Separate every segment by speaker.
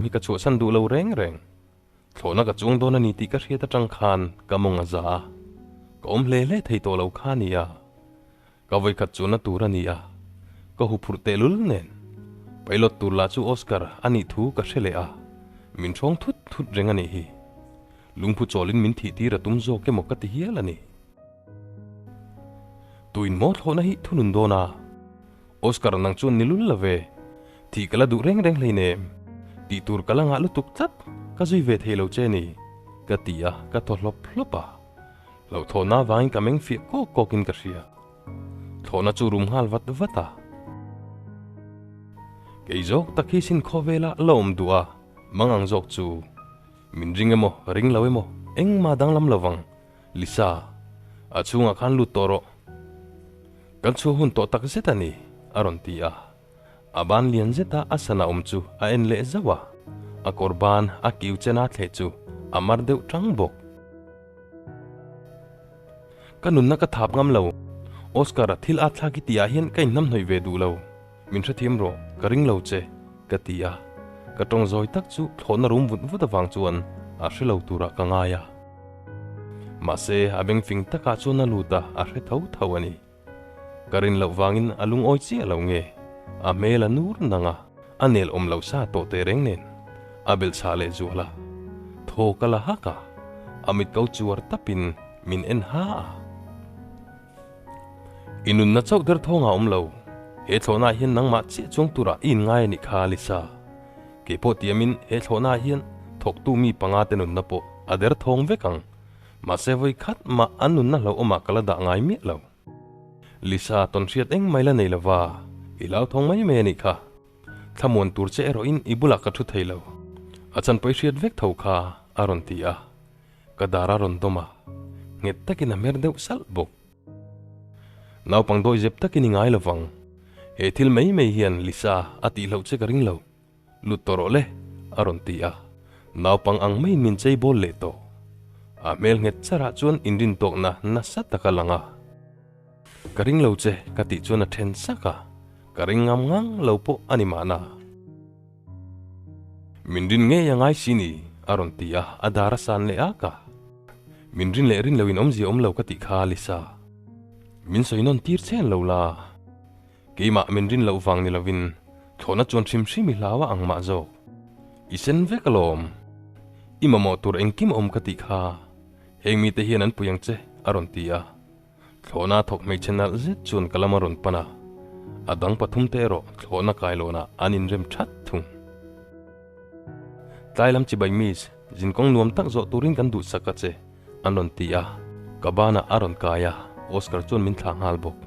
Speaker 1: hi ka chhuahsan duh lo reng reng. Thlawhna ka chuang dawn a ni tih ka hriat atang khan ka mawng a za a, ka awm hle hle thei tawh lo kha a nia. Ka vawikhat chuanna tur a ni a, ka huphurh tehlul nen. Pilot tur lah chu Oscar a nih thu ka hre leh a, min hrawng thut thut reng a nih hi. Lungphu chawlin min thih tir a tum zawk emaw ka ti hial a ni. Tuin maw thlawhna hi thunun dawn a? Oscar nang chuan ni lul lo ve. Thih ka la duh reng reng hleinem. Tih tur ka la ngah lutuk tlat, ka zui ve thei lo che ni, ka ti a, ka thaw hlawp hlawp a. Hlauhthawhna avangin ka meng fiah kawk kawkin ka hria. Thlawhna chu rum nghal vat vat a. Kei zawk tak hi sin khawvela la awm duh a, mang ang zawk chu. Min ring emaw, ring lo emaw, engmah danglam lo vang. Lisa, a chhungah khan lut tawh rawh. Kan chhuah hun tawh tak zet a ni, a rawn ti a. A ban lian zeta a sana awm chu a en leh zauh a, a kawr ban a kiu chena thleh chu a mar deuh tang bawk. Ka nunna ka thap ngam lo. Oscar-a thil a thlak i tihah hian ka inhnamhnawih ve duh lo. Min hrethiam rawh, ka ring lo che, ka ti a. Ka tawng zawi tak chu thlawhna rum vut vut avang chuan a hre lo turah ka ngai a. Mahse, a beng fing takah chuan a lut a, a hre tho tho a ni. Ka rin loh vangin a lungawi chiah lo nge, a hmel a nur nang a, a nel awm lo sa tawh teh reng nen, a belh chhah leh zual a. Thaw ka la hak a, a mit ko chuar tapin min en ha a. I nunna chauh der thawng a awm lo, he thlawhnaah hian nangmah chiah chuang turah i inngai a nih kha Lisa. Kei pawh tiamin he thlawhnaah hian thawktu mi panga te nunna pawh a der thawng vek ang. Mahse vawi khat mah an nunna hlauhawmah ka la dah ngai miah lo. Lisa tawn hriat engmai la nei lova, i lau thawng mai mai a nih kha. Thlamuan tur che erawhin i bulah ka thu thei lo. A chanpui hriat vek tho kha a rawn ti a. Ka dar a rawn dawm a, nghet takin a hmer deuh salh bawk. Naupang dawi zep takin i ngai lovang. He thil mai mai hian Lisa a tihloh che ka ring lo. Lut tawh rawh le, a rawn ti a. Naupang ang maiin min chei bawl leh tawh. A hmel nghet charah chuan inrintawkna nasa tak a lang a. Ka ring lo che ka tih chuan a then sak a, ka ring ngam ngang lo pawh a ni mahna. Min rin ngei a ngai si ni, a rawn ti a, a dar a san leh ak a. Min rin leh rin loin awmzia awm lo ka tih kha Lisa. Min sawi nawn tir chen lo la. Keimah min rin loh vang ni lovin thlawhna chuan hrim hrim i hlau a ang mah zawk. I sen vek alawm. I mamawh tur engkim a awm ka tih kha. Heng mite hian an pui ang che, a rawn ti a. Thlawhna thawk hmeichhe nalh zet chuan ka lam a rawn pan a, a dang pathum te erawh thlawhna kailawnah an inrem that thung. Tlai lam chibai miss, zinkawng nuam tak zawh turin kan duhsak a che, an rawn ti a, ka banah a rawn kai a, Oscar chuan min thlah nghal bawk.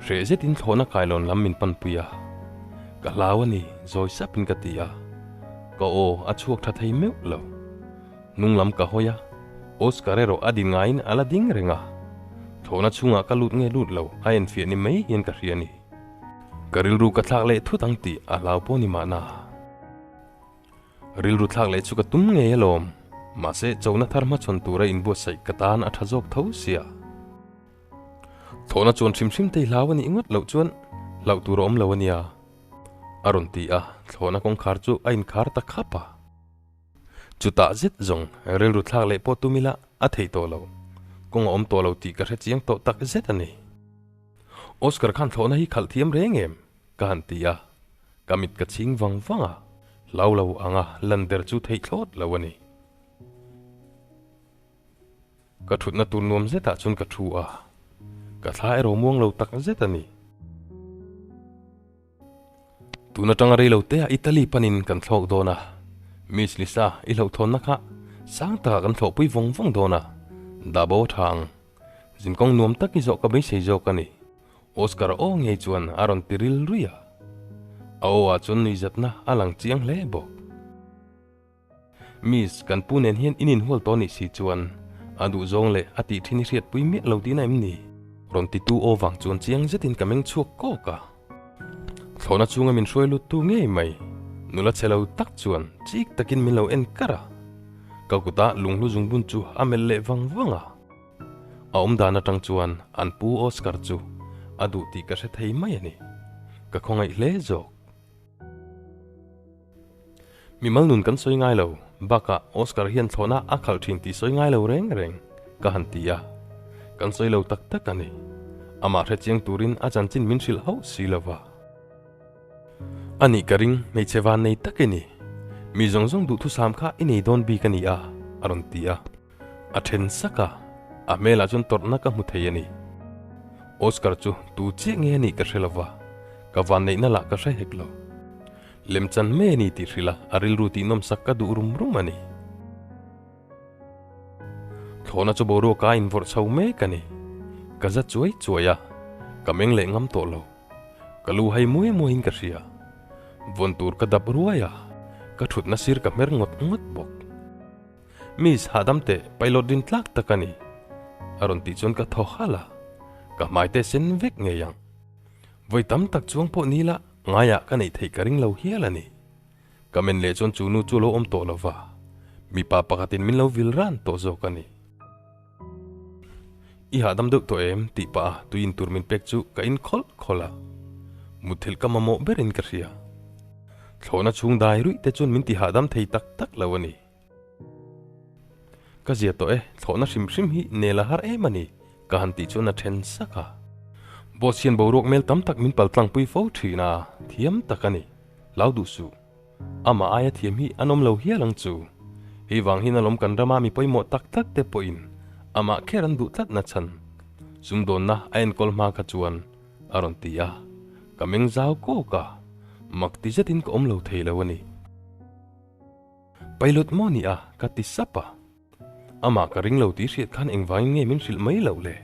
Speaker 1: Hreh zetin thlawhna kailawn lam min panpui a, ka hlau a ni, zawi sapin ka ti a, ka aw a chhuak tha thei meuh lo. Hnung lam ka hawi a, Oscar erawh a din ngaiin a la ding reng a, thlawhna chhungah ka lut nge lut lo a enfiah ni mai hian ka hria a ni. Ka rilru ka thlak leh thut ang tih a hlau pawh ni mahna. Rilru thlak leh chu ka tum ngei alawm, mahse chona thar hmachhawn tura inbuatsaih ka tan a tha zawk tho sia. Thlawhna chuan hrim hrim te i hlau a nih ngawt loh chuan hlauh tur a awm lo a nia, a rawn ti a, thlawhna kawngkhar chu a inkhar ta khap a. Chutah zet zawng rilru thlak leh pawh tum ila a theih tawh lo, kawng a awm tawh lo tih ka hre chiang tawh tak zet a ni. Oscar khan thlawhna hi khalh thiam reng em? ka han ti a, ka mit ka chhing vang vang a, hlau lo anga lan der chu theih thlawt lo a ni. Ka thutna tur nuam zetah chuan ka thu a, ka thla erawh muang lo tak zet a ni. Tun atanga rei lo te ah Italy panin kan thlawk dawn a, Miss Lisa i hlauhthawnna kha sang takah kan thlawhpui vawng vawng dawn a, dah bo a tha ang. Zinkawng nuam tak i zawh ka beisei zawk a ni. Oscar aw ngei chuan a rawn ti ril ruih a, a aw ah chuan nuihzatna a lang chiang hle bawk. Miss, kan pu nen hian in inhual tawh nih si chuan a duhzawng leh a tih thin i hriatpui miah lo tihna em ni? Rawn titu aw vang chuan chiang zetin ka meng chhuak kawk a. Thlawhna chhunga min hruai lut tu ngei mai, nula chhe lo tak chuan chik takin min lo en kar a. Ka kutah lunghlu zungbun chu a melh leh vang vang a. A awm dan atang chuan an pu Oscar chu a duh tih ka hre thei mai a ni. Ka khawngaih hle zawk. Mimal nun kan sawi ngai lo, bakah Oscar hian thlawhna a khalh thin tih sawi ngai lo reng reng ka han ti a, kan sawi lo tak tak a ni. Amah hrechiang turin a chanchin min hrilh hauh si lo va. A nih ka ring, hmeichhe van nei tak i ni. Mi zawng zawng duhthusam kha i nei dawn bik a ni a, a rawn ti a. A then sak a, a hmelah chuan tawrhna ka hmu thei a ni. Oscar chu tu chiah nge a nih ka hre lo va, ka vanneihna lah ka hre hek lo. Lemchan mai a ni tih hrilh a, a rilru tihnawmsak ka duh rum rum a ni. Thlawhna chu boruak a invawrh chho mek a ni. Ka za chuai chuai a, ka meng leh ngam tawh lo. Ka lu hai muai muaiin ka hria. Vawn tur ka dap ruai a, ka thutna sir ka hmer ngawt ngawt bawk. Miss, hahdam teh, pilot rin tlak tak a ni. A rawn tih chuan ka thaw halh a, ka hmai te sen vek ngei ang. Vawi tam tak chuang pawh ni la, ngaiah ka neih theih ka ring lo hial a ni. Ka men leh chuan chu nu chu lo awm tawh lo va, mipa pakhatin min lo vil ran tawh zawk a ni. I hahdam deuh tawh em? tih pah a tui in tur min pek chu ka in khawlh khawlh a. Mutthilh ka mamawh berin ka hria. Thlawhna chhung dai ruih te chuan min ti hahdam thei tak tak lo a ni. Ka zia tawh e, thlawhna hrim hrim hi nel a har em a ni, ka han tih chuan a then sak a. Boss hian boruak mel tam tak min paltlangpui fo thin a, thiam tak a ni. Hlau duh suh. Amah aia thiam hi an awm lo hial ang chu. Hei vang hian alawm kan rama mi pawimawh tak tak te pawhin amah kher an duh tlat na chhan. Sumdawnna a enkawl hma kha chuan a rawn ti a, ka meng zau kawk a, mak ti zetin ka awm lo thei lo a ni. Pilot maw ni a? ka ti sap a. Amah ka ring lo tih hriat khan engvangin nge min hrilh mai loh le?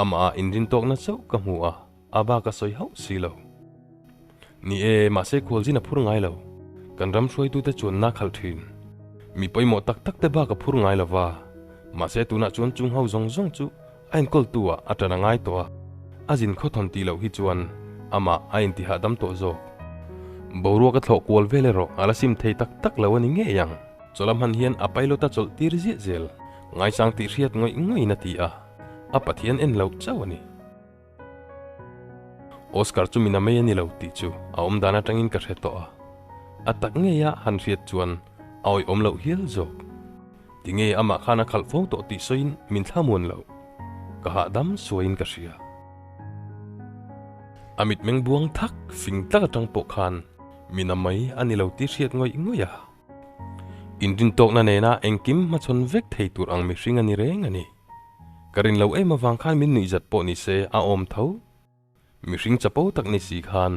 Speaker 1: Amah ah inrintawkna chauh ka hmu a, a bak a sawi hauh si lo. Ni e, mahse khualzin a phur ngai lo. Kan ram hruaitute chuanna khalh thin. Mi pawimawh tak tak te bak a phur ngai lo va, mahse tunah chuan chung ho zawng zawng chu a enkawltu ah a tan a ngai tawh a, a zin khawthawn tih loh hi chuan amah a intihahdam tawh zawk. Boruak a thlawh kual vel erawh a la sim thei tak tak lo a ni ngei ang. Chawlh a hman hian a pilot a chawlh tir ziah zel, ngaisang tih hriat ngawih ngawih in a ti a, a Pathian en loh chauh a ni. Oscar chu min a mei a ni lo tih chu a awm dan atangin ka hre tawh a, a tak ngei a han hriat chuan a awihawm loh hial zawk. Tinge amah khan a khalh fo tawh tih sawiin min thlamuan loh, ka hahdam suaiin ka hria. A mitmeng buang thak fing tak atang pawh khan min a mei a ni lo tih hriat ngawih ngawih a. Inrintawkna nena engkim hmachhawn vek thei tur ang mihring a ni reng a ni. Ka rin lo em avang khan min nuihzat pawh ni se a awm tho. Mihring chapo tak ni si khan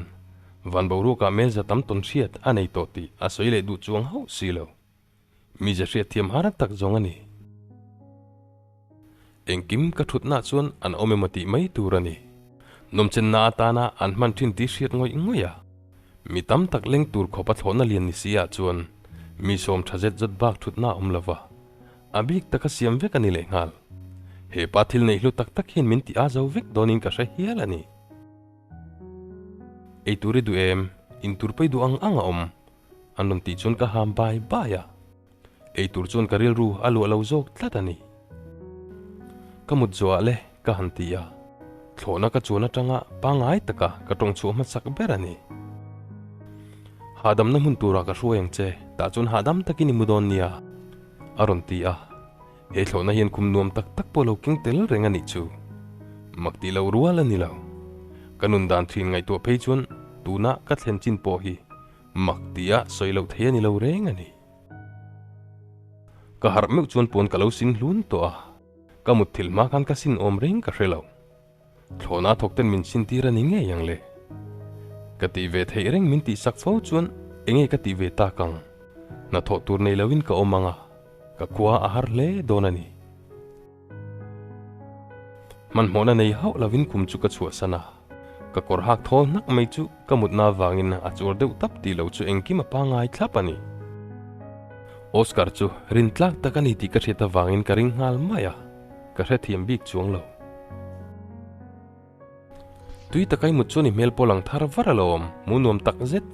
Speaker 1: van boruakah melza tam tawn hriat a nei tawh tih a sawi leh duh chuang hauh si lo. Mize hriatthiam har tak zawng a ni. Engkim ka thutnah chuan an awm emaw tih mai tur a ni. Nawmchenna atana an hman thin tih hriat ngawih ngawih a. Mi tam tak leng tur khawpa thlawhna lian ni si ah chuan mi sawm tha zet zawt bak thutna a awm lo va, a bik taka siam vek a ni lehnghal. He pa thil neih hlu tak tak hian min ti a zo vek dawnin ka hre hial a ni. Ei tur i duh em? In tur pawi duh ang ang a awm. An rawn tih chuan ka ham bai bai a. Ei tur chuan ka rilru a luah lo zawk tlat a ni. Ka mut zawhah le ka han ti a, thlawhna ka chuan atanga pangngai taka ka tawng chhuah hmasak ber a ni. Hahdamna hmun turah ka hruai ang che, tah chuan hahdam takin i mu dawn nia, a rawn ti a. He thlawhna hian kum nuam tak tak pawh lo keng tel reng a nih chu. Mak tih loh rual a ni lo. Ka nun dan thin ngaihtuah phei chuan tuna ka thlen chin pawh hi mak tia sawi loh thei a ni lo reng a ni. Ka harh meuh chuan puan ka lo sin hlun tawh a, ka mutthilh hma khan ka sin awm reng ka hre lo. Thlawhna thawk ten min sin tir a ni ngei ang le. Ka tih ve theih reng min tih sak fo chuan enge ka tih ve tak ang? Hnathawh tur nei loin ka awm ang a, ka khua a har hle dawn a ni. Hmanhmawhna nei hauh lovin kum chu ka chhuahsan a, ka kawr hak thawl hnak mai chu ka mutna avangin a chuar deuh tap tih lo chu engkim a pangngai thlap a ni. Oscar chu rin tlak tak a ni tih ka hriat avangin ka ring nghal mai a, ka hrethiam bik chuang lo. Tui taka i mut chuan i hmel pawh lang thar var alawm, mu nuam tak zet,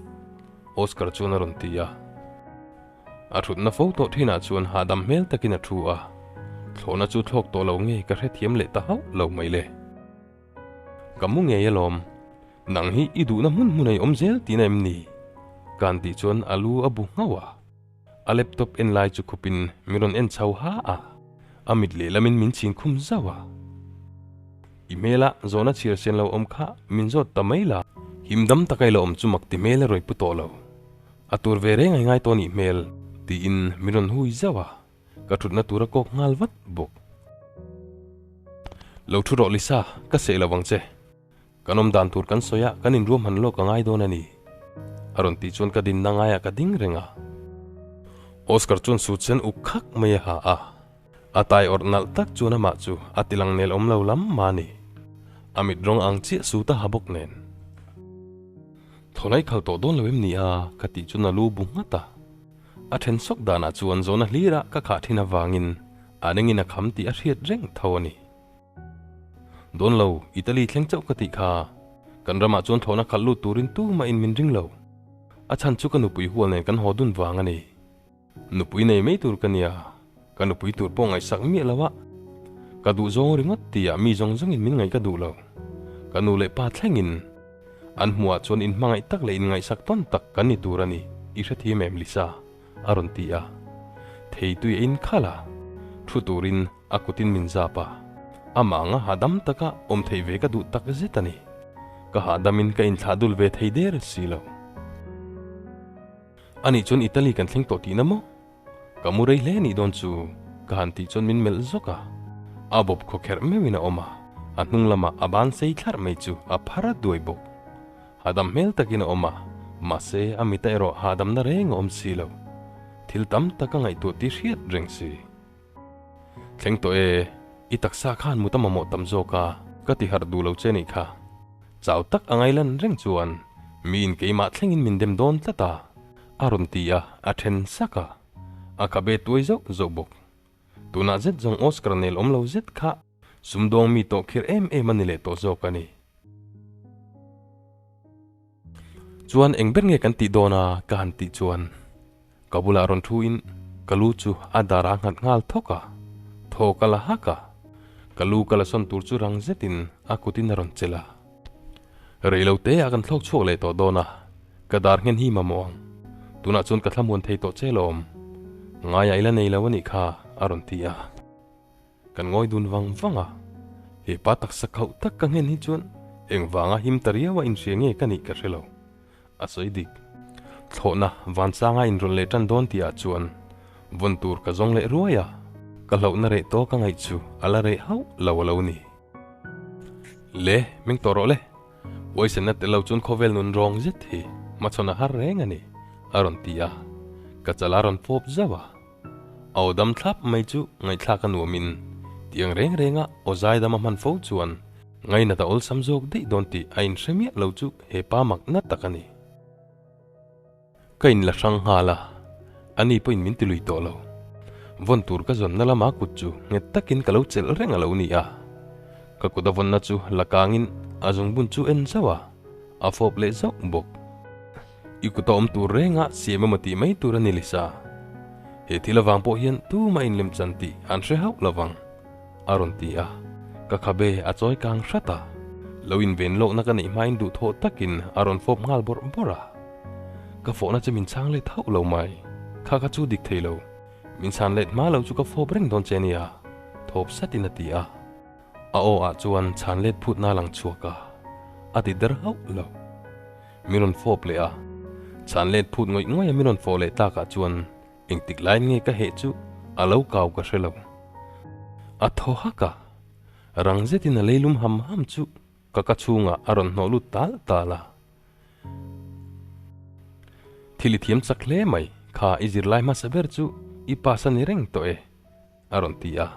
Speaker 1: Oscar chuan a rawn ti a. A thutna fo tawh thinah chuan hahdam hmel takin a thu a, thlawhna chu thlawk tawh lo nge ka hrethiam leh ta hauh lo mai le. Ka mu ngei alawm, nang hi i duhna hmun hmun a i awm zel tihna em ni? Ka'n tih chuan a lu a bu nghauh a. A laptop en lai chu khupin min rawn en chho ha a, a mit lehlamin min chhin khum zauh a. I hmela zawhna chhiar sen lo awm kha min zawt ta mai la. Him dam taka i la awm chu mak ti hmel a rawi pu tawh lo. A tur ve reng a i ngai tawh nih hmel, tiin min rawn hui zauh a, ka thutna tur a kawk nghal vat bawk. Lo thu rawh Lisa, ka seh lo vang che. Kan awm dan tur kan sawi a, kan inruahman lawk a ngai dawn a ni. A rawn tih chuan ka dinna ngaiah ka ding reng a. Oscar chuan sut sen uk khak mai a ha a. A tai awrh nalh tak chuan amah chu a ti lang nel awm lo lam mah a ni. A mit rawng ang chiah sut a ha bawk nen. Thaw lai khal tawh dawn lo em ni a? ka tih chuan a lu bu nghat a. A then sawk danah chuan zawhna hlirah ka khah thin avangin a nengin a kham tih a hriat reng tho a ni. Dawn lo, Italy thleng chauh ka tih kha. Kan ramah chuan thlawhna khalh lut turin tumah in min ring lo. A chhan chu ka nupui hual nen kan haw dun vang a ni. Nupui nei mai tur ka nia, ka nupui tur pawh ngaihsak miah lo a. Ka duh zawng ringawt tia mi zawng zawngin min ngaih ka duh lo. Ka nu leh pa thlengin an hmuhah chuan inhmangaih tak leh inngaihsak tawn tak kan ni tur a ni, i hrethiam em Lisa? a rawn ti a. Theitui a inkhalh a, thu turin A kutin min zap a, amah anga hahdam taka awm theih ve ka duh tak zet a ni. Ka hahdamin ka inthlah dul ve thei der si lo. Anih chuan Italy kan thleng tawh tihna maw? Ka mu rei hle nih dawn chu ka han tih chuan min melh zawk a. A bawp khaw kherh meuhin a awm a, a hnung lamah a ban sei thlarh mai chu a phar a duai bawk. Hahdam hmel takin a awm a, mahse a mita erawh hahdamna reng a awm si lo. Thil tam tak a ngaihtuah tih hriat reng si. Thleng tawh e, i taksa khan mut a mamawh tam zawk a, ka ti harh duh lo che nih kha. Chau tak a ngai lan reng chuan miin keimah thlengin min dem dawn tlat a, a rawn ti a, a then sak a. A khabe tuai zauh zauh bawk. Tunah zet zawng Oscar nel awm lo zet kha sumdawng mi tawh khir em em a ni leh tawh zawk a ni. Chuan eng ber nge kan tih dawn a ka han tih chuan ka bulah rawn thu in ka lu chu a dar a nghat nghal thawk a, thaw ka la hak a, ka lu ka la sawn tur chu rang zet in a kut in a rawn chelh a. Rei lo te ah kan thlawk chhuak leh tawh dawn a, ka dar nghen hi mamawh ang, tunah chuan ka thlamuan thei tawh che lawm, ngaiah i la nei lo a nih kha a rawn ti a. Kan ngawi dun vang vang a, he pa taksa khauh tak ka nghen hi chuan engvanga him ta riau a inhria nge ka nih ka hre lo. A sawi dik. Thlawhna vansanga inrawn leh tan dawn tihah chuan vawn tur ka zawng leh ruai a, ka hlauhna reh tawk a ngaih chu a la reh hauh lo a lo ni. Le, meng tawh rawh le. Uaisenna tel lo chuan khawvel nun rawng zet hi hmachhawn a har reng a ni, a rawn ti a, ka chal a rawn fawp zauh a. A aw dam thlap mai chu ngaihthlak a nuamin tiang reng renga aw zaidam a hman fo chuan ngainat a awlsam zawk daih dawn tih a inhre miah lo chu he pa mak na tak a ni. Ka inla hrang nghal a, ani pawhin min ti lui tawh lo. Vawn tur ka zawnna lama kut chu nghet takin ka lo chelh reng a lo ni a. Ka kut a vawnna chu la kangin a zungbun chu en zauh a, a fawp leh zauh bawk. I kut a awm tur renga siam emaw tih mai tur a ni Lisa. He thil avang pawh hian tumah inlem chan tih an hre hauh lo vang, a rawn ti a. Ka khabe a chawi kang hrat a. Lo inven lawkna ka neih hmain duhthawh takin a rawn fawp nghal bawrh bawrh a. Ka fawhna che min chhang let hauh lo mai. Kha kha chu dik thei lo. Min chhan let hma lo chu ka fawp reng dawn che nia, thawp satin a ti a. A aw ah chuan chhan let phutna a lang chhuak a, a ti der hauh lo. Min rawn fawp leh a, chhan let phut ngawih ngawih a min rawn fawh leh takah chuan engtik laiin nge ka heh chu a lo kau ka hre lo. A thaw hak a, rang zetin a leilum ham ham chu ka ka chhungah a rawn hnawh lut tal tal a. Thil i thiam chak hle mai, kha i zirlai hmasa ber chu i pass a ni reng tawh e. A rawn ti a,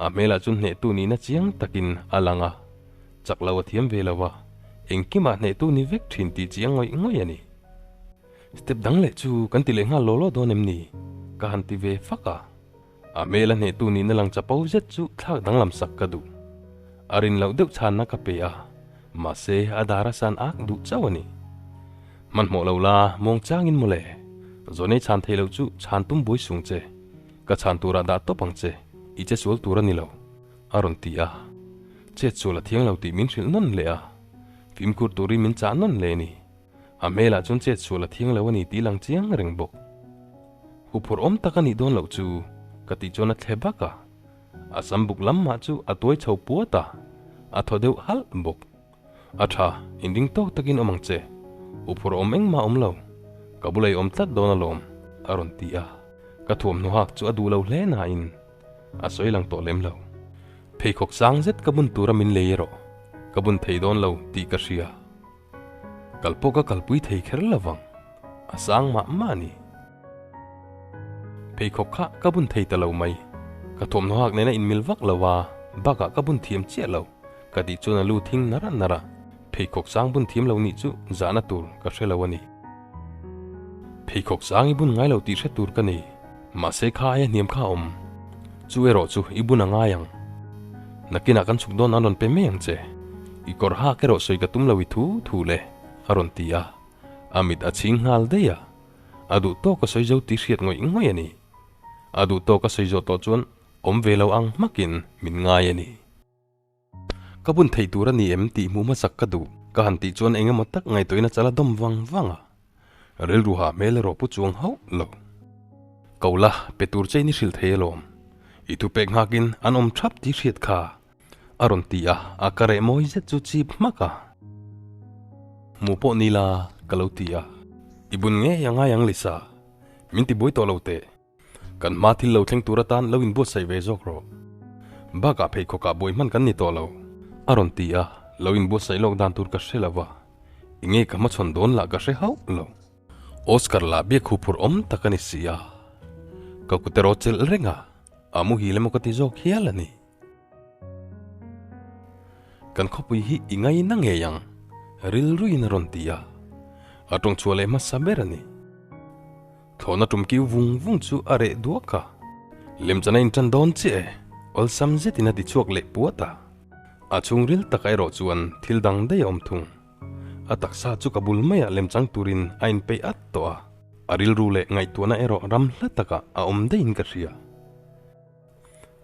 Speaker 1: a hmelah chu hnehtu nihna chiang takin a lang a, chak lo a thiam ve lo a, engkimah hnehtu ni vek thin tih chiang ngawih ngawih a ni. Step dang leh chu kan ti leh nghal law law dawn em ni? Ka han ti ve fak a, a hmela hnehtu nihna lang chapo zet chu thlak danglam sak ka duh. A rin loh deuh chhanna ka pe a, mahse a dar a san ak duh chauh a ni. Hmanhmawh lo la, muangchangin mawle, zawnei chhan thei loh chu chhan tum buai sung che. Ka chhan turah dah tawp ang che, i che sual tur a ni lo, a rawn ti a. Chet sual a thiang lo tih min hrilh nawn leh a, fimkhur turin min chah nawn leh a ni. A hmelah chuan chet sual a thiang lo a ni tih lang chiang reng bawk. Huphurh awm tak a nih dawn loh chu ka tih chuan a thle bak a. A sam buk lam mah chu a tuai chho puat a, a thaw deuh halh bawk. A tha, inring tawk takin awm ang che. Huphurh awm engmah awm lo. Ka bula i awm tlat dawn alawm, a rawn ti a. Ka thuamhnaw hak chu a duh lo hle nain a sawi lang tawh lem lo. Pheikhawk sang zet ka bun tura min lei erawh ka bun thei dawn lo tih ka hria. Kal pawh ka kalpui thei kher lo vang, a sang mah mah a ni. Pheikhawk kha ka bun thei ta lo mai. Ka thuamhnaw hak nena inmil vak lo a, bakah ka bun thiam chiah lo, ka tih chuan a lu thing nara nara. Pheikhawk sang bun thiam lo nih chu zahna tur ka hre lo a ni. Pheikhawk sang i bun ngai lo tih hre tur ka nei. Mahse kha aia hniam kha a awm. Chu erawh chu i bun a ngai ang. Nakinah kan chhuk dawn an rawn pe mai ang che. I kawr hak erawh sawi ka tum lo i thu thu le, a rawn ti a. A mit a chhing nghal daih a. A duh tawk a sawi zo tih hriat ngawih ngawih a ni. A duh tawk a sawi zawh tawh chuan awm ve lo ang hmakin min ngai a ni. Ka bun thei tur a ni em tih hmuh hmasak ka duh. Ka han tih chuan eng emaw tak ngaihtuahina chala dawm vang vang a. Rilru hah hmel erawh pu chuang hauh lo. Ko la, pe tur che in i hrilh thei alawm. I thupek nghakin an awm thap tih hriat kha. A rawn ti a, a ka reh mawi zet chu chip hmak a. Hmu pawh ni la, ka lo ti a. I bun ngei a ngai ang Lisa. Min ti buai tawh lo teh. Kan hma thil lo thleng tur atan lo inbuatsaih ve zawk rawh. Bakah pheikhawkah buai hman kan ni tawh lo, a rawn ti a, lo inbuatsaih lawk dan tur ka hre lo va, enge ka hmachhawn dawn lah ka hre hauh lo. Oscar lah biak huphurh awm tak a ni si a, ka kut erawh chelh reng a, a muhil emaw ka ti zawk hial a ni. Kan khawpui hi i ngaina ngei ang, rilruin a rawn ti a, a tawngchhuah leh hmasa ber a ni. Thlawhna tum kiu vung vung chu a reh duak a, lemchan a intan dawn chiah e, awlsam zetin a ti chhuak leh puat a. A chhungril takah erawh chuan thil dang daih a awm thung. A taksa chu ka bul maiah lemchang turin a inpeih at tawh a, a rilru leh ngaihtuahna erawh ram hla takah a awm daihin ka hria.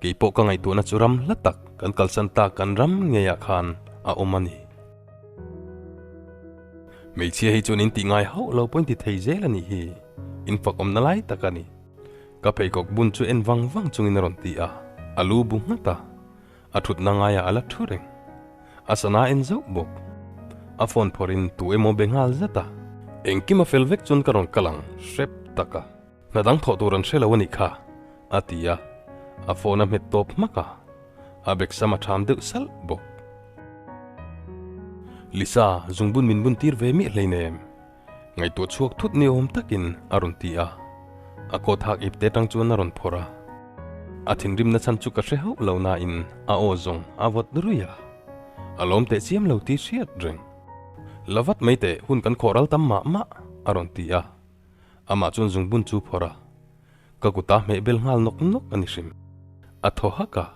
Speaker 1: Kei pawh ka ngaihtuahna chu ram hla tak kan kalsan tak kan ram ngeiah khan a awm a ni. Hmeichhia hi chuan in tih ngai hauh lo pawh in ti thei zel a nih hi, in fak awmna lai tak a ni. Ka pheikhawk bun chu en vang vang chungin a rawn ti a, a lu bu nghat a, a thutna ngaiah a la thu reng. A sana en zauh bawk. A phone phawrhin tu emaw be nghal zet a. Engkim a fel vek chuan ka rawn kal ang hrep tak a. Hna dang thawh tur an hre lo a nih kha, a ti a, a phone a hmet tawp hmak a, a bag sam a tham deuh salh bawk. Lisa, zungbun min bun tir ve miah hleinem, ngaihtuah chhuak thut ni awm takin a rawn ti a, a coat hak ip te tang chuan a rawn phawrh a. A thinrimna chhan chu ka hre hauh lo nain a aw zawng a vawt ruih a, a lawm teh chiam lo tih hriat reng. La vat mai teh hun kan khawh ral tam mah mah, a rawn ti a. Amah chuan zungbun chu phawrh a, ka kuta hmeh bel nghal nawk nawk a ni hrim. A thaw hak a,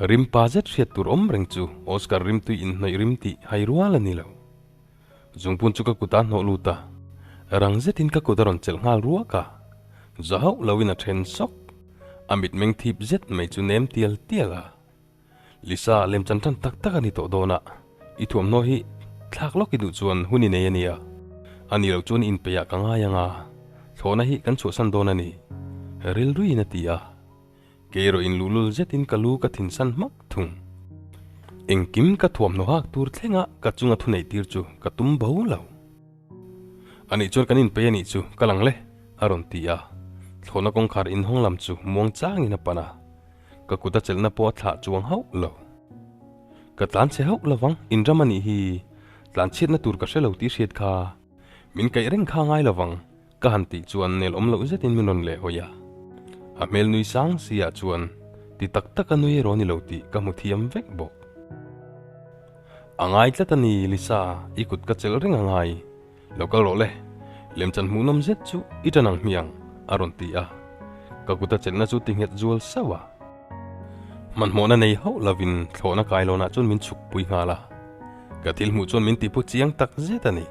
Speaker 1: rim pa zet hriat tur awm reng chu Oscar rimtui inhnawih rim tih hai rual a ni lo. Zungbun chu ka kuta hnawh lut a, rang zetin ka kut a rawn chelh nghal ruak a, za hauh loin a then sawk. A mitmeng thip zet mai chu nem tial tial a. Lisa, lemchan tan tak tak a ni tawh dawn a, i thuamhnaw hi thlak lawk i duh chuan hun i nei a nia. A ni loh chuan inpeihah ka ngai ang a, thlawhna hi kan chhuahsan dawn a ni, rilruiin a ti a. Kei erawh inluhlul zetin ka lu ka thinsan hmak thung. Engkim ka thuamhnaw hak tur thlenga ka chunga thuneih tir chu ka tum bo lo. A nih chuan kan inpeih a nih chu, ka lang le, a rawn ti a. Thlawhna kawngkhar inhawng lam chu muang changin a pan a. Ka kut a chelhna pawh a thlah chuang hauh lo. Ka tlan chhe hauh lovang, inram a nih hi. Tlan chhiatna tur ka hre lo tih hriat kha. Min kaih reng kha ngai lovang, ka han tih chuan nel awm loh zetin min rawn leh hawi a. A hmel nui sang si ah chuan ti tak tak a nui erawh a ni lo tih ka hmu thiam vek bawk. A ngai tlat a ni, Lisa, i kut ka chelh reng a ngai. Lo kal rawh le, lemchan hmuhnawm zet chu i tan ang hmiang, a rawn ti a. Ka kut a chelhna chu ti nghet zual sauh a. Hmanhmawhna nei hauh lovin thlawhna kailawnah chuan min chhuk pui nghal a. Ka thil hmuh chuan min tipu chiang tak zet a ni.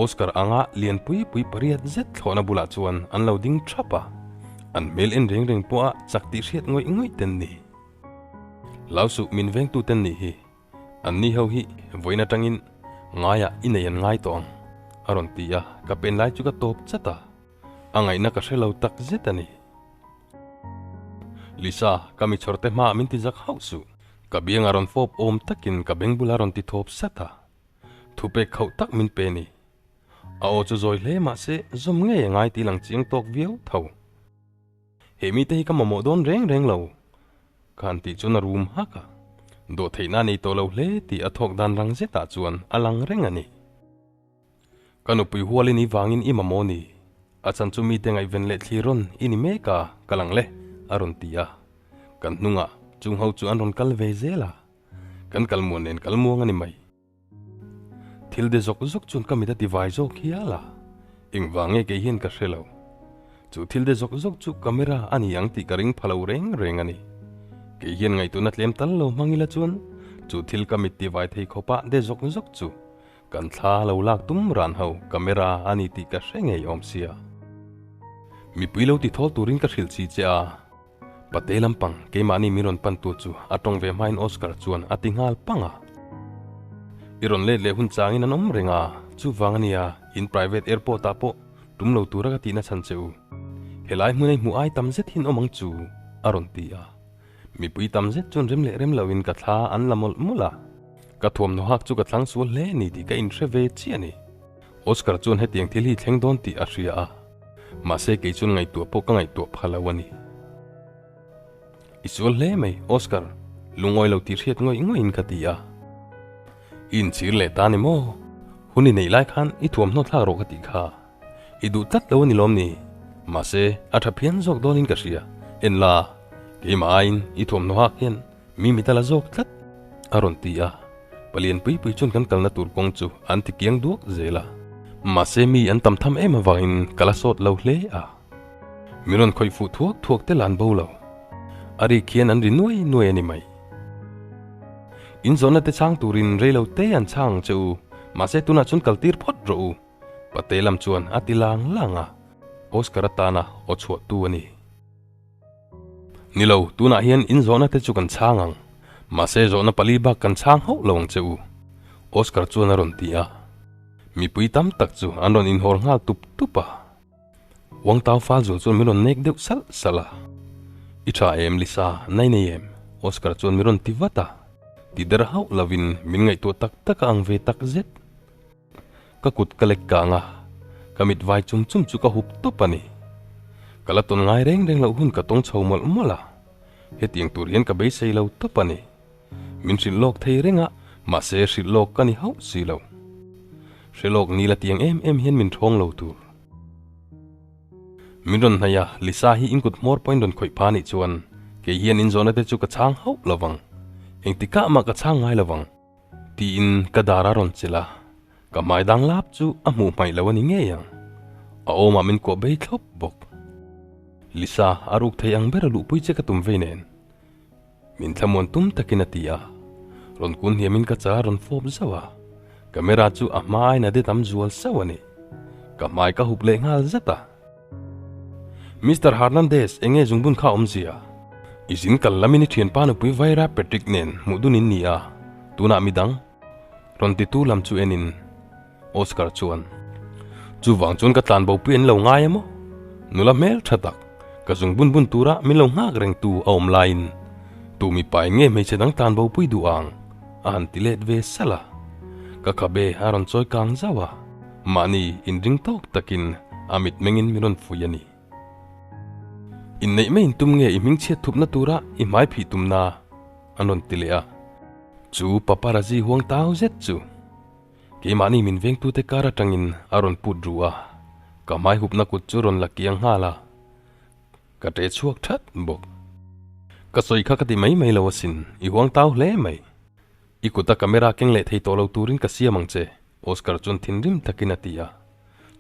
Speaker 1: Oscar anga lian pui pui pariat zet thlawhna bulah chuan an lo ding thap a. An hmel en reng reng pawha chak tih hriat ngawih ngawih ten ni. Lau suh min vengtu ten nih hi. An ni ho hi vawiin atangin ngaiah i nei an ngai tawh ang. A rawn ti a, ka pen lai chu ka tawp chat a, a ngaihna ka hre lo tak zet a ni. Lisa, ka mi chhawr te hmaah min ti zak hauh suh. Ka biang a rawn fawp awm takin ka beng bulah a rawn ti thawp sat a, thupek khauh tak min pe ni. A aw chu zawi hle mah se zawm ngei a ngai tih lang chiang tawk viau tho. He mite hi ka mamawh dawn reng reng lo. Ka han tih chuan a rum hak a, dawhtheihna a nei tawh lo hle tih a thawk dan rang zetah chuan a lang reng a ni. Ka nupui hual i ni vangin i mamawh ni? A chan chu mite ngaihven leh thlir rawn i ni mek a, ka lang le, a rawn ti a. Kan hnungah chung ho chu an rawn kal ve zel a, kan kal muan nen kal muang a ni mai. Thil de zawk zawk chuan ka mit a ti vai zawk hial a, engvang nge kei hian ka hre lo. Chu thil de zawk zawk chu camera a ni ang tih ka ring pha lo reng reng a ni. Kei hian ngaihtuahna tlem tal lo hmang ila chuan chu thil ka mit ti vai thei khawpah de zawk zawk chu kan thla lo lak tum ran ho camera a ni tih ka hre ngei awm sia. Mipui lo ti thawl turin ka hrilh chi che a. Pate lampang keimahni min rawn pan tu chu a tawng ve hmain Oscar chuan a ti nghal pang a. I rawn let leh hun changin an awm reng a, chuvang a nia in private airport ah pawh tum lo tura ka tihna chhan che u. Helai hmun a i hmuh ai tam zet hin awm ang chu, a rawn ti a. Mipui tam zet chuan rem leh rem loin ka thla an la mawlh mawlh a. Ka thuamhnaw hak chu ka thlang sual hle ni tih ka inhre ve chiah a ni. Oscar chuan hetiang thil hi thleng dawn tih a hria a, mahse kei chuan ngaihtuah pawh ka ngaihtuah pha lo a ni. I sual hle mai, Oscar, lungawi lo tih hriat ngawih ngawih in ka ti a. I inchhir leh ta ni maw? Hun i neih lai khan i thuamhnaw thlak rawh ka tih kha. I duh tlat lo a ni lawm ni? Mahse, a tha phian zawk dawnin ka hria. En la, keimah aiin i thuamhnaw hak hian Mi mit a la zawk tlat, a rawn ti a. Palian pui pui chuan kan kalna tur kawng chu an ti kiang duak zel a. Mahse mi an tam tham em avangin ka la sawt lo hle a. Mi rawn khawih fuh thuak thuak te la an bo lo. A rik khian an ri nuai nuai a ni mai. In zawhna te chhang turin rei lo te an chhang ang che u, mahse tunah chuan kal tir phawt rawh u, Pate lam chuan a ti lang lang a. Oscar atana aw chhuah tu a ni. Ni lo, tunah hian in zawhna te chu kan chhang ang. Mahse zawhna pali bak kan chhang hauh lo ang che u. Oscar chuan a rawn ti a. Mipui tam tak chu an rawn inhawr nghal tup tup a. Wang Tao fal zual chuan min rawn nek deuh salh salh a. I tha em Lisa, nai nei em? Oscar chuan min rawn ti vat a. Ti der hauh lovin min ngaihtuah tak tak a ang ve tak zet. Ka kut ka lek kang a, ka mit vai chum chum chu ka hup tawp a ni. Ka la tawn ngai reng reng loh hun ka tawng chho mawlh mawlh a, hetiang tur hian ka beisei lo tawp a ni. Min hrilh lawk thei reng a, mahse hrilh lawk ka ni hauh si lo. Hre lawk ni la tiang em em hian min thawng lo tur. Min rawn hnaih a, Lisa hi in kut hmawr pawhin rawn khawih pha nih chuan kei hian in zawhna te chu ka chhang hauh lo vang. Engtikah mah ka chhang ngai lo vang. Tiin ka dar a rawn chelh a, ka hmai dang lap chu a hmuh hmaih lo a ni ngei ang. A awmah min kuah bei thlawp bawk. Lisa, a ruk thei ang ber a luhpui che ka tum vei nen. Min thlamuan tum takin a ti a, rawn kun hniamin ka chal a rawn fawp zauh a, camera chu a hma aiin a de tam zual sauh a ni. Ka hmai ka hup leh nghal zat a. Mister Hernandez, enge zungbun kha awmzia? I zin kal lamin i thianpa nupui Vaira Patrick nen hmuh dun in ni a, tunah midang rawn titu lam chu enin Oscar chuan, Chuvang chuan ka tlanbopui an lo ngai emaw? Nula hmel tha tak, ka zungbun bun tura min lo nghak rengtu a awm laiin tu mipa in nge hmeichhe dang tlanbopui duh ang? a han ti let ve salh a. Ka khabe a rawn chawi kang zauh a. Mahni inring tawk takin a mitmengin min rawn fui a ni. Inneih mai intum nge i hmingchhiat thupna tura i hmai phih tumna? an rawn ti leh a. Chu paparazzi huang tau zet chu keimahni min vengtute kar atangin a rawn put ru a, ka hmai hupna kut chu rawn la kiang nghal a, ka ṭe chhuak ṭhat bawk. Ka sawi kha ka ti mai mai lo asin, i huang tau hle mai. I kuta camera keng leh thei tawh lo turin ka siam ang che. Oscar chuan thinrim takin a ti a.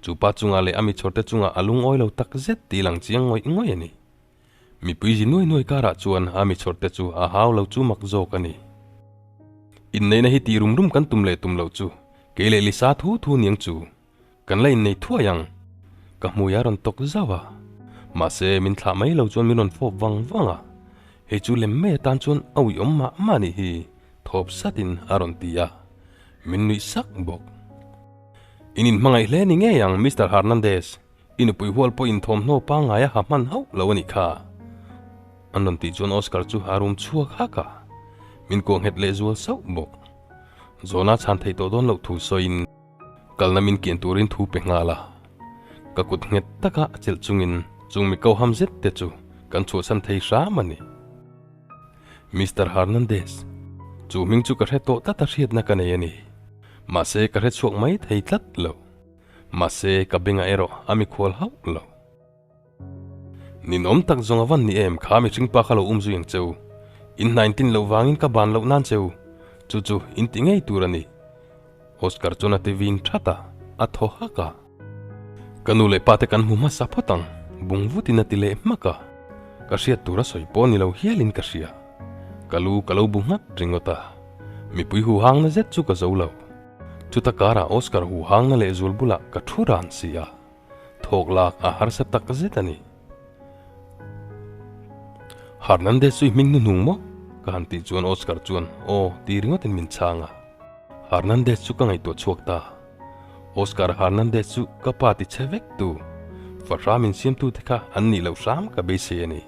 Speaker 1: Chu pa chungah leh a mi chhawrte chungah a lungawi lo tak zet tih lang chiang ngawih ngawih a ni. Mipui zi nuai nuai karah chuan a mi chhawrte chu a hau lo chu mak zawk a ni. Inneihna hi tih rum rum kan tum leh tum loh chu kei leh Lisa thu thu niang chu kan la innei thuai ang. Ka hmui a rawn tawk zauh a. Mahse min thlah mai lo chuan min rawn fawp vang vang a. Hei chu lem mai atan chuan a uiawm mah mah nih hi thawp satin a rawn ti a. Min nuih sak bawk. In inhmangaih hle ni ngei ang, Mister Hernandez. I nupui hual pawh inthawmhnaw pangngai a ha hman hauh lo a nih kha. An rawn tih chuan Oscar chu a rum chhuak hak a, min kuah nghet leh zual sauh bawk. Zawhna chhan theih tawh dawn loh thu sawiin kalna min kian turin thu pe nghal a. Ka kut nghet taka a chelh chungin chung mi koham zet te chu kan chhuahsan thei hram a ni. Mister Hernandez, chu hming chu ka hre tawh tlat a hriatna ka nei a ni. Mahse ka hre chhuak mai thei tlat lo. Mahse ka bengah erawh a mikhual hauh lo. Ninawm tak zawng a van ni em kha mihring pa kha lo um zui ang cheu. In hna in tin loh vangin ka ban loh nan cheu. Chu chu in ti ngei tur a ni. Oscar chuan a ti vin that a, a thaw hak a. Ka nu leh pa te kan hmu hmasa phawt ang, bung vutin a ti leh hmak a. Ka hriat tur a sawi pawh ni lo hialin ka hria. Ka lu ka lo bu nghat ringawt a. Mipui huhangna zet chu ka zo lo. Chuta karah Oscar huhangna leh zul bulah ka thu ran si a, thawk lak a harsa tak zet a ni. Hernandez chu i hming hnuhnung maw? Ka han tih chuan Oscar chuan aw ti ringawtin min chhang a. Hernandez chu ka ngaihtuah chhuak ta. Oscar Hernandez chu ka pa ti che vek tu, fa hram insiamtute kha an nih loh hram ka beisei a ni.